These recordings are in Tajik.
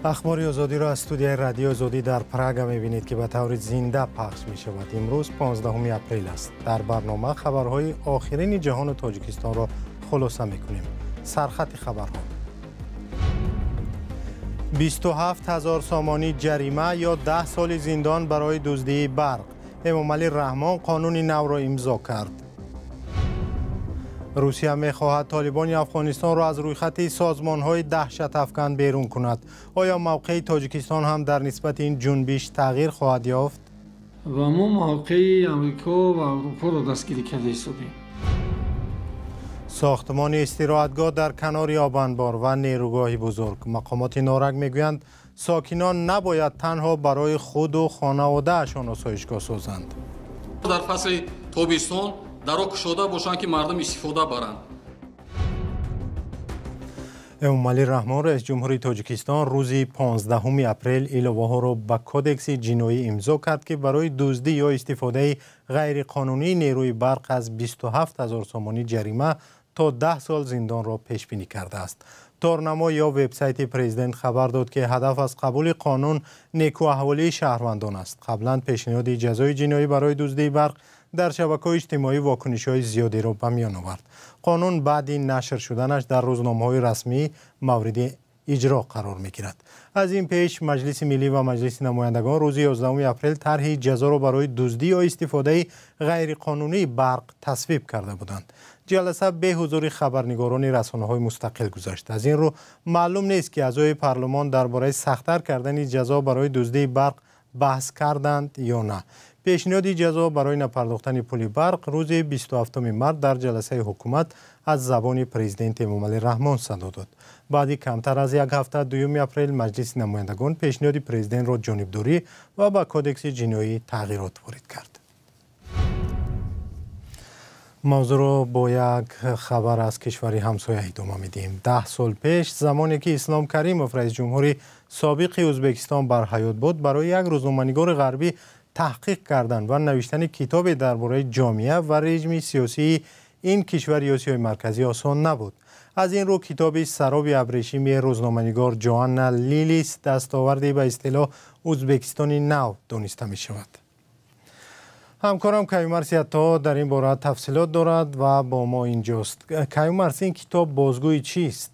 Ахбори Озодиро аз студияи Радиои Озодӣ дар Прага мебинед, ки ба таври зинда пахш мешавад. Имрӯз 15 апрел аст. Дар барнома хабарҳои охирини ҷаҳону Тоҷикистонро хулоса мекунем. Сархати хабарҳо: 27 ҳазор сомонӣ ҷарима ё 10 соли зиндон барои дуздии барқ. Эмомалӣ Раҳмон қонуни навро имзо кард. Русия мехоҳад Толибони Афғонистонро аз рӯйхати созмонҳои даҳшатафкан берун кунад. Оё мавқеи Тоҷикистон ҳам дар нисбати ин ҷунбиш тағйир хоҳад ёфт? Ва мо мавқеи Амрико ва Аврупоро дастгирӣ карда истодем. Сохтмони истироҳатгоҳ дар канори обанбор ва нерӯгоҳи бузург. Мақомоти Норак мегӯянд, сокинон набояд танҳо барои худу хонаводаашон осоишгоҳ созанд. Дар фасли тобистон даро кушода бошанд, ки мардум истифода баранд. Эмомалӣ Раҳмон, раиси ҷумҳури Тоҷикистон, рӯзи 15 апрел иловаҳоро ба Кодекси ҷиноӣ имзо кард, ки барои дуздӣ ё истифодаи ғайриқонунии нерӯи барқ аз 27 ҳазор сомонӣ ҷарима то 10 сол зиндонро пешбинӣ кардааст. Торнамо ё вебсайти президент хабар дод, ки ҳадаф аз қабули қонун некӯаҳволии шаҳрвандон аст. Қаблан пешниҳоди ҷазои ҷиноӣ барои дуздии барқ дар шабакаҳои иҷтимоӣ вокунишҳои зиёдеро ба миён овард. Қонун баъди нашр шуданаш дар рӯзномаҳои расмӣ мавриди иҷро қарор мегирад. Аз ин пеш Маҷлиси Миллӣ ва Маҷлиси намояндагон рӯзи 11 апрел тарҳи ҷазоро барои дуздӣ ё истифодаи ғайриқонунии барқ тасвиб карда буданд. Ҷаласа бе ҳузури хабарнигорони расонаҳои мустақил гузашт. Аз ин рӯ маълум нест, ки аъзои парлумон дар бораи сахттар кардани ҷазо барои дуздии барқ баҳс карданд ё на. Пешниҳоди ҷазо барои напардохтани пули барқ рӯзи 27 март дар ҷаласаи ҳукумат аз забони президент Эмомалӣ Раҳмон садо дод. Баъди камтар аз як ҳафта, 2 апрел, Маҷлиси намояндагон пешниҳоди президентро ҷонибдорӣ ва ба Кодекси ҷиноӣ тағйирот ворид кард. Мавзӯъро бо як хабар аз кишвари ҳамсоя идома медиҳем. 10 сол пеш, замоне ки Ислом Каримов, раиси ҷумҳури собиқи Ӯзбекистон, бар ҳаёт буд, барои як рӯзноманигори ғарбӣ таҳқиқ кардан ва навиштани китобе дар бораи ҷомеа ва режими сиёсии ин кишвари Осиёи Марказӣ осон набуд. Аз ин рӯ китоби «Сароби абрешими» рӯзноманигор Ҷоанна Лилис дастоварди ба истилоҳ Ӯзбекистони нав дониста мешавад. Ҳамкорам Каюмарс Ятто дар ин бора тафсилот дорад ва бо мо инҷост. Каюмарс, ин китоб бозгӯи чист?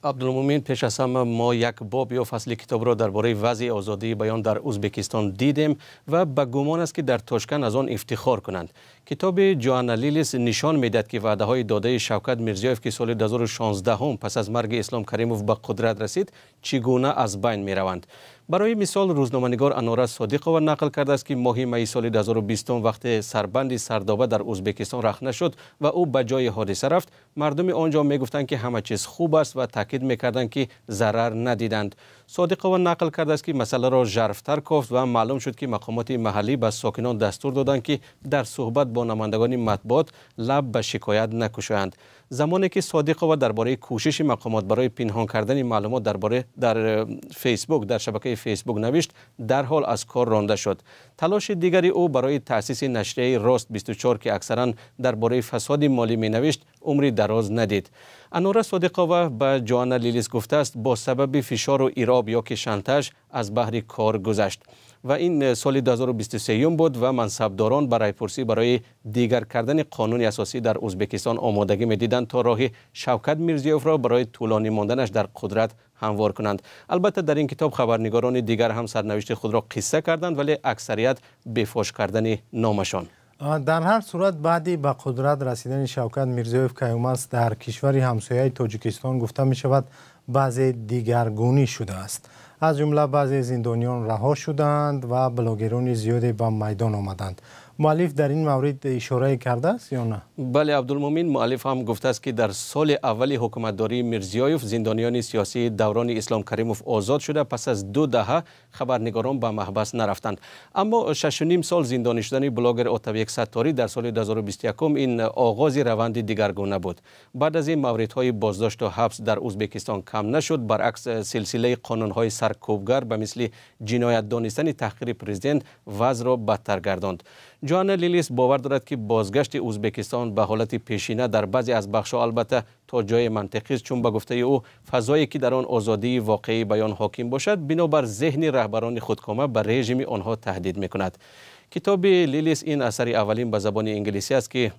Абдулмумин, пеш аз ҳама мо як боб ё фасли китобро дар бораи вазъи озодии баён дар Ӯзбекистон дидем ва ба гумон аст, ки дар Тошканд аз он ифтихор кунанд. Китоби Ҷоанна Лилис нишон медиҳад, ки ваъдаҳои додаи Шавкат Мирзиёев, ки соли 2016 пас аз марги Ислом Каримов ба қудрат расид, чӣ гуна аз байн мераванд. Барои мисол, рӯзноманигор Анора Содиқова нақл кардааст, ки моҳи майи соли 2020, вақте сарбанди Сардоба дар Ӯзбекистон рахна шуд ва ӯ ба ҷои ҳодиса рафт, мардуми он ҷо мегуфтанд, ки ҳама чиз хуб аст ва таъкид мекарданд, ки зарар надиданд. Содиқова нақл кардааст, ки масъаларо жарфтар кофт ва маълум шуд, ки мақомоти маҳаллӣ ба сокинон дастур доданд, ки дар суҳбат бо намояндагони матбуот лаб ба шикоят накушоянд. Замоне ки Содиқова дар бораи кӯшиши мақомот барои пинҳон кардани маълумот дар бораи дар Фейсбук, дар шабакаи Фейсбук навишт, дарҳол аз кор ронда шуд. Талоши дигари ӯ барои таъсиси нашрияи «Рост 24», ки аксаран дар бораи фасоди молӣ менавишт, умри дароз надид. Анора Содиқова ба Ҷоанна Лилис гуфтааст, бо сабаби фишору ироб ё ки шантаж аз баҳри кор гузашт. Ва ин соли 2023 буд ва мансабдорон ба райпурсӣ барои дигар кардани қонуни асосӣ дар Ӯзбекистон омодагӣ медиданд, то роҳи Шавкат Мирзиёевро барои тӯлонӣ монданаш дар қудрат ҳамвор кунанд. Албатта, дар ин китоб хабарнигорони дигар ҳам сарнавишти худро қисса карданд, вале аксарият бефош кардани номашон. Дар ҳар сурат, баъди ба қудрат расидани Шавкат Мирзиёев, Каюмарс, дар кишвари ҳамсояи Тоҷикистон, гуфта мешавад, баъзе дигаргунӣ шудааст. Аз ҷумла баъзе зиндониён раҳо шудаанд ва блогерони зиёде ба майдон омаданд. Муаллиф дар ин маврид ишорае кардааст ё на? Бале, Абдулмумин, муаллиф ҳам гуфтааст, ки дар соли аввали ҳукуматдории Мирзиёев зиндониёни сиёсии даврони Ислом Каримов озод шуда, пас аз 2 даҳа хабарнигорон ба маҳбас нарафтанд. Аммо 6,5 сол зиндонӣ шудани блогер Отабек Сатторӣ дар соли 2021 ин оғози раванди дигаргуна буд. Баъд аз ин мавридҳои боздошту ҳабс дар Ӯзбекистон кам нашуд, баръакс, силсилаи қонунҳои саркӯбгар ба мисли ҷиноят донистани таҳқири президент вазъро бадтар гардонд. Ҷоанна Лилис бовар дорад, ки бозгашти Ӯзбекистон ба ҳолати пешина дар баъзе аз бахшҳо албатта то ҷои мантиқӣ аст, чун ба гуфтаи ӯ фазое ки дар он озодии воқеии баён ҳоким бошад, бинобар зеҳни раҳбарони худкома ба режими онҳо таҳдид мекунад. Китоби Лилис ин асари аввалин ба забони инглисӣ аст, ки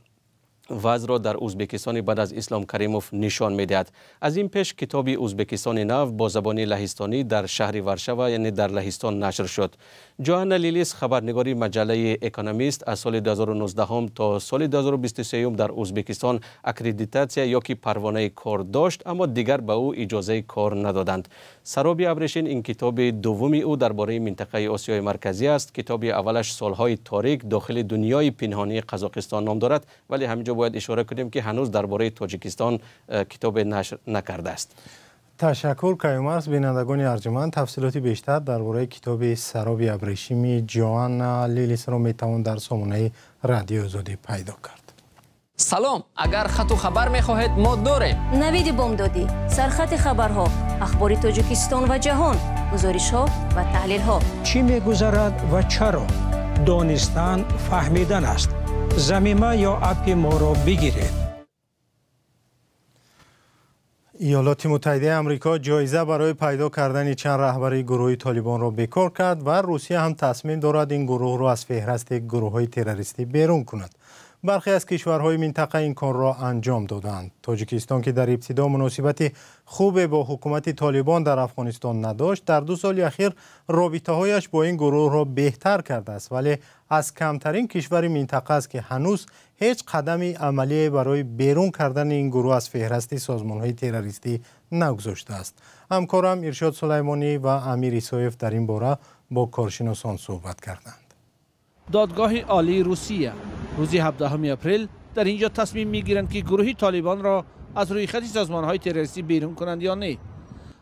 вазъро дар Ӯзбекистони баъд аз Ислом Каримов нишон медиҳад. Аз ин пеш китоби Ӯзбекистони нав бо забони лаҳистонӣ дар шаҳри Варшава, яъне дар Лаҳистон, нашр шуд. Ҷоанна Лилис, хабарнигори маҷаллаи Экономист, аз соли 2019 то соли 2023 дар Ӯзбекистон аккредитатсия ё ки парвонаи кор дошт, аммо дигар ба ӯ иҷозаи кор надоданд. Сароби абрешин ин китоби дуввуми ӯ дар бораи минтақаи Осиёи Марказӣ аст. Китоби аввалаш Солҳои торик дохили дунёи пинҳонии Қазоқистон ном дорад, вале ҳаминҷо бояд ишора кунем, ки ҳанӯз дар бораи Тоҷикистон китобе нашр накардааст. Ташаккур, Каюмарс. Бинандагони арҷманд, тафсилоти бештар дар бораи китоби Сароби абрешими Ҷоанна Лилисро метавон дар сомонаи Радиои Озодӣ пайдо кард. Салом, агар хату хабар мехоҳед, мо дорем. Навиди бомдодӣ, сархати хабарҳо, ахбори Тоҷикистон ва ҷаҳон, гузоришҳо ва таҳлилҳо. Чӣ мегузарад ва чаро? Донистан фаҳмидан аст. Замима ё аппи моро бигиред. Иёлоти Муттаҳидаи Амрико ҷоиза барои пайдо кардани чанд раҳбари гурӯҳи Толибонро бекор кард ва Русия ҳам тасмим дорад ин гурӯҳро аз феҳрасти гурӯҳҳои террористӣ берун кунад. Бархе аз кишварҳои минтақа ин корро анҷом додаанд. Тоҷикистон, ки дар ибтидо муносибати хубе бо ҳукумати Толибон дар Афғонистон надошт, дар 2 соли ахир робитаҳояш бо ин гурӯҳро беҳтар кардааст, вале аз камтарин кишвари минтақа аст, ки ҳанӯз ҳеҷ қадами амалие барои берун кардани ин гурӯҳ аз феҳрасти созмонҳои террористӣ нагузоштааст. Ҳамкорам Иршод Сулаймонӣ ва Амир Исоев дар ин бора бо коршиносон суҳбат карданд. Додгоҳи олии Русия рӯзи 17 апрел дар инҷо тасмим мегиранд, ки гурӯҳи Толибонро аз рӯйхати созмонҳои террористӣ берун кунанд ё не.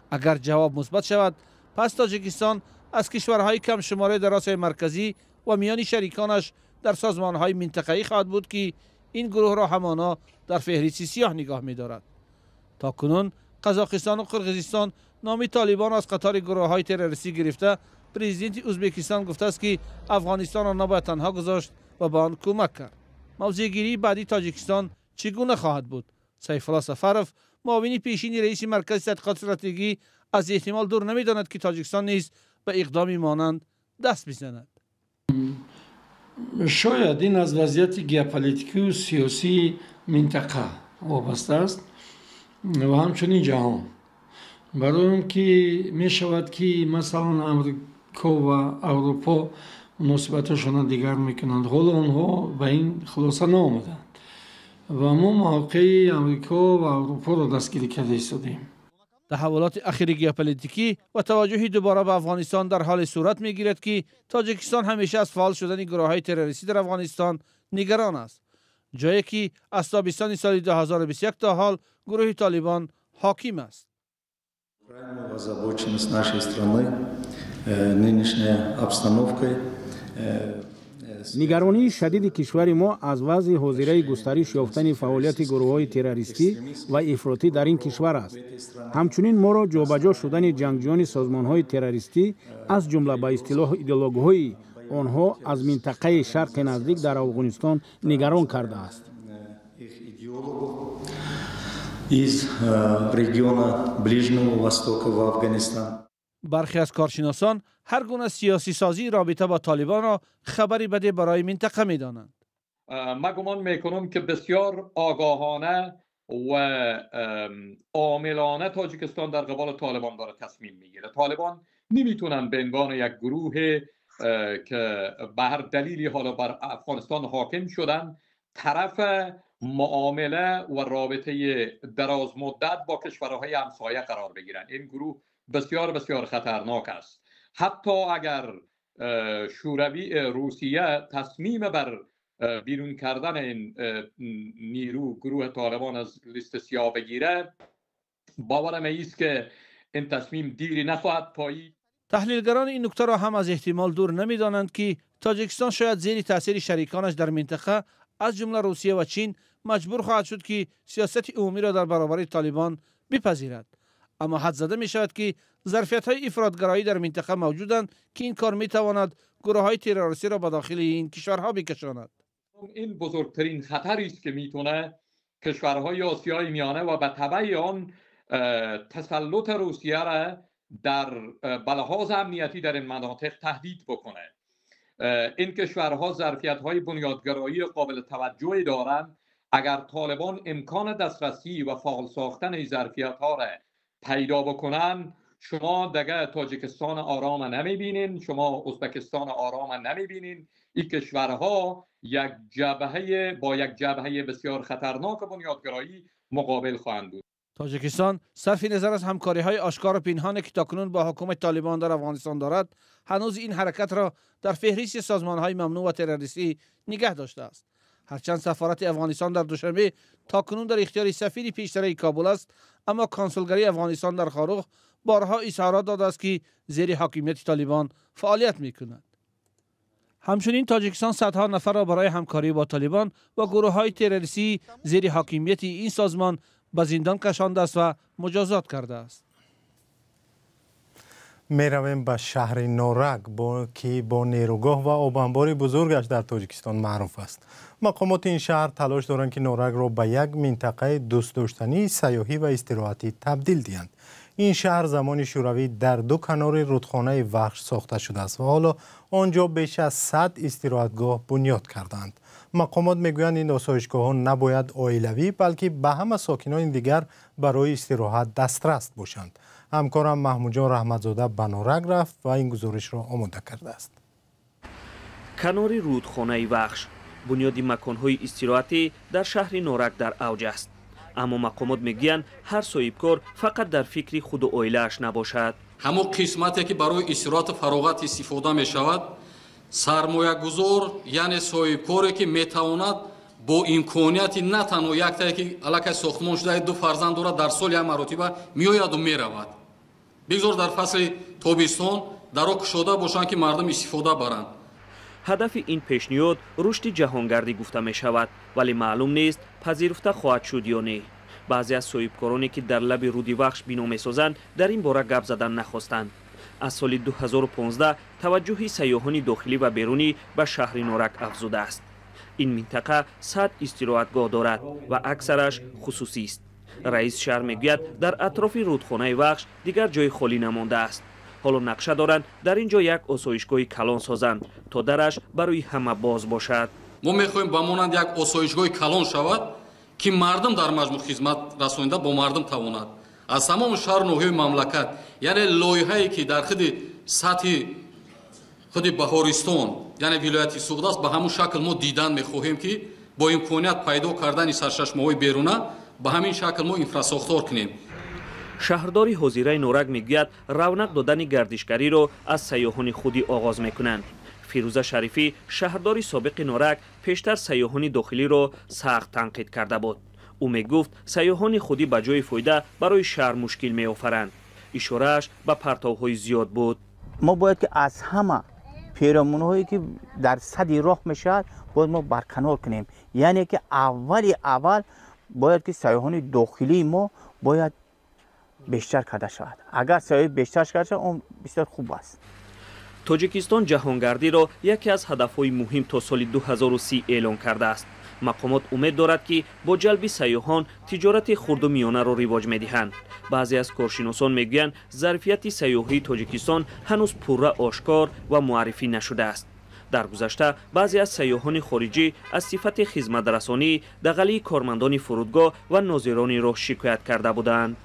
Агар ҷавоб мусбат шавад, пас Тоҷикистон аз кишварҳои камшумора дар Осиёи Марказӣ ва миёни шариконаш дар созмонҳои минтақавӣ хоҳад буд, ки ин гурӯҳро ҳамоно дар феҳристи сиёҳ нигоҳ медорад. То кунун Қазоқистон ва Қирғизистон номи Толибон аз қатори гурӯҳҳои террористӣ гирифта, президенти Ӯзбекистон гуфтааст, ки Афғонистонро набояд танҳо гузошт ва ба он кӯмак кард. Мавзеъгирии баъдии Тоҷикистон чӣ гуна хоҳад буд? Сайфулло Сафаров, муовини пешини раиси Маркази тадқиқоти стратегӣ, аз эҳтимол дур намедонад, ки Тоҷикистон низ ба иқдоми монанд даст бизанад. Шояд ин аз вазъияти геополитикию сиёсии минтақа вобаста аст ва ҳамчунин ҷаҳон. Барои он ки мешавад, ки масалан Амрико ва Аврупо муносибатҳошонро дигар мекунанд. Ҳоло онҳо ба ин хулоса наомаданд ва мо мавқеи Амрико ва Аврупоро дастгирӣ карда истодем. Таҳаввулоти ахири геополитикӣ ва таваҷҷӯҳи дубора ба Афғонистон дар ҳоле сурат мегирад, ки Тоҷикистон ҳамеша аз фаъол шудани гурӯҳҳои террористӣ дар Афғонистон нигарон аст, ҷое ки аз тобистони соли 2021 то ҳол гурӯҳи Толибон ҳоким аст. Озабоченность нашей страны нынешней обстановкой. Нигаронии шадиди кишвари мо аз вазъи ҳозираи густариш ёфтани фаъолияти гурӯҳҳои террористӣ ва ифротӣ дар ин кишвар аст. Ҳамчунин моро ҷобаҷо шудани ҷангҷӯёни созмонҳои террористӣ, аз ҷумла ба истилоҳ идеологҳои онҳо, аз минтақаи Шарқи Наздик дар Афғонистон нигарон кардааст. Из региона Ближнего Востока в Афганистан. Бархе аз коршиносон ҳар гуна сиёсисозии робита бо Толибонро хабари баде барои минтақа медонанд. Ман гумон мекунам, ки бисёр огаҳона ва омилона Тоҷикистон дар қибали Толибон дорад тасмим мегирад. Толибон نمیتونن به عنوان یک گروه که به هر دلیلی حالا بر افغانستان حاکم شدن، طرف معامله و رابطه دراز مدت با کشورهای همسایه قرار بگیرن. این گروه بسیار بسیار خطرناک است. حتی اگر شوروی، روسیه تصمیم بر بیرون کردن این نیرو، گروه طالبان، از لیست سیاه بگیره، باورم است که این تصمیم دیری نخواهد پایید. تحلیلگران این نکته را هم از احتمال دور نمیدانند که تاجیکستان شاید زیر تاثیر شریکانش در منطقه، از جمله روسیه و چین، مجبور خواهد شد که سیاست عمومی را در برابر طالبان بپذیرد. اما حدس زده می شود که ظرفیت های افراط‌گرایی در منطقه موجودند که این کار می تواند гурӯҳҳои террористиро ба дохили ин кишварҳо бикашонад. Ин бузургтарин хатаре аст, ки метавонад кишварҳои Осиёи Миёна ва ба табъи он тасаллути Русия را дар ба лиҳози амниятӣ дар ин манотиқ таҳдид бикунад. Ин кишварҳо зарфиятҳои бунёдгароӣ қобили таваҷҷӯҳе доранд. Агар Толибон имкони дастрасӣ ва фаъол сохтани ин зарфиятҳо را пайдо бикунанд, шумо дигар Тоҷикистон ором намебинین, шумо Узбекистон ором намебинین. ин кишварҳо як ҷабҳа бо як ҷабҳаи бисёр хатарнок бунёдгароӣ муқобил хоҳанд буд. Тоҷикистон сарфи назар аз ҳамкориҳои ошкору пинҳоне, ки токунун бо ҳукумати Толибон дар Афғонистон дорад, ҳанӯз ин ҳаракатро дар феҳристи созмонҳои мамнӯъ ва террористӣ нигаҳ доштааст. Ҳарчанд сафорати Афғонистон дар Душанбе токунун дар ихтиёри сафири пештараи Кобул аст, аммо консулгарии Афғонистон дар Хоруғ борҳо изҳорот додааст, ки зери ҳокимияти Толибон фаъолият мекунад. Ҳамчунин Тоҷикистон садҳо нафарро барои ҳамкорӣ бо Толибон ва гурӯҳҳои террористӣ зери ҳокимияти ин созмон ба зиндон кашондааст ва муҷозот кардааст. Меравем ба шаҳри Норак, ки бо нерӯгоҳ ва обанбори бузургаш дар Тоҷикистон маъруф аст. Мақомоти ин шаҳр талош доранд, ки Норакро ба як минтақаи дӯстдоштании сайёҳӣ ва истироҳатӣ табдил диҳанд. Ин шаҳр замони Шӯравӣ дар ду канори рудхонаи Вахш сохта шудааст ва ҳоло он ҷо беш аз 100 истироҳатгоҳ бунёд кардаанд. Мақомот мегӯянд, ин осоишгоҳҳо набояд оилавӣ, балки ба ҳама сокинони дигар барои истироҳат дастрас бошанд. Ҳамкорам Маҳмудҷон Раҳматзода ба Норак рафт ва ин гузоришро омода кардааст. Канори рудхонаи Вахш бунёди маконҳои истироҳатӣ дар шаҳри Норак дар авҷ аст, аммо мақомот мегӯянд, ҳар соҳибкор фақат дар фикри худу оилааш набошад. Ҳамон қисмате, ки барои истироҳату фароғат истифода мешавад, сармоягузор, яъне соҳибкоре, ки метавонад бо имконияти на танҳо яктае, ки аллакай сохтмон шуда, ду фарзанд дорад, дар сол як маротиба меояду меравад. Бигзор дар фасли тобистон даро кушода бошанд, ки мардум истифода баранд. Ҳадафи ин пешниҳод рушди ҷаҳонгардӣ гуфта мешавад, вале маълум нест, пазируфта хоҳад шуд ё не. Баъзе аз соҳибкороне, ки дар лаби руди Вахш бино месозанд, дар ин бора гап задан нахостанд. Аз соли 2015 таваҷҷӯҳи сайёҳони дохилӣ ва берунӣ ба шаҳри Норак афзудааст. Ин минтақа 100 истироҳатгоҳ дорад ва аксараш хусусист. Раиси шаҳр мегӯяд, дар атрофи рудхонаи Вахш дигар ҷои холӣ намондааст. Ҳоло нақша доранд, дар ин ҷо як осоишгоҳи калон созанд, то дараш барои ҳама боз бошад. Мо мехоҳем ба монанд як осоишгоҳи калон шавад, ки мардум дар маҷмӯъ хизмат расонида бо мардум тавонад аз тамоми шаҳру ноҳияи мамлакат, яъне лоиҳае, ки дар худи сатҳи худи Баҳористон, яъне вилояти Суғд аст, ба ҳамун шакл мо дидан мехоҳем, ки бо имконият пайдо кардани сарчашмаҳои беруна ба ҳамин шакл мо инфрасохтор кунем. Шаҳрдори ҳозираи Норак мегӯяд, равнақ додани гардишгариро аз сайёҳони худӣ оғоз мекунанд. Фирӯза Шарифӣ, шаҳрдори собиқи Норак, пештар сайёҳони дохилиро сахт танқид карда буд. Ӯ мегуфт, сайёҳони худӣ ба ҷои фоида барои шаҳр мушкил меофаранд. Ишорааш ба партовҳои зиёд буд. Мо бояд ки аз ҳама перомунҳое, ки дар сади роҳ мешавад, бояд мо барканор кунем, яъне ки аввали аввал бояд ки сайёҳони дохилии мо бояд бештар карда шавад. Агар сайёҳӣ бештар карда шавад, он бисёр хуб аст. Тоҷикистон ҷаҳонгардиро яке аз ҳадафҳои муҳим то соли 2030 эълон кардааст. Мақомот умед дорад, ки бо ҷалби сайёҳон тиҷорати хурду миёнаро ривоҷ медиҳанд. Баъзе аз коршиносон мегӯянд, зарфияти сайёҳии Тоҷикистон ҳанӯз пурра ошкор ва муаррифӣ нашудааст. Дар гузашта баъзе аз сайёҳони хориҷӣ аз сифати хизматрасонӣ, дағалии кормандони фурудгоҳ ва нозирони роҳ шикоят карда буданд.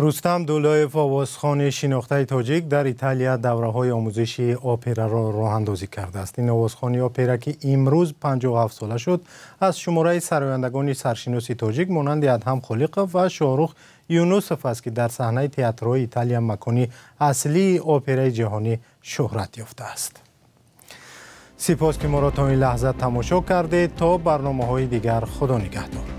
Рустам Дулоев, овозхони шинохтаи тоҷик, дар Италия давраҳои омӯзиши операро роҳандозӣ кардааст. Ин овозхони опера, ки имрӯз 57 сола шуд, аз шумораи сарояндагони саршиноси тоҷик монанди Адҳам Холиқов ва Шоҳрух Юнусов аст, ки дар саҳнаи театрҳои Италия, макони аслии операи ҷаҳонӣ, шӯҳрат ёфтааст. Сипос, ки моро то ин лаҳза тамошо кардед. То барномаҳои дигар, Худо нигаҳдор.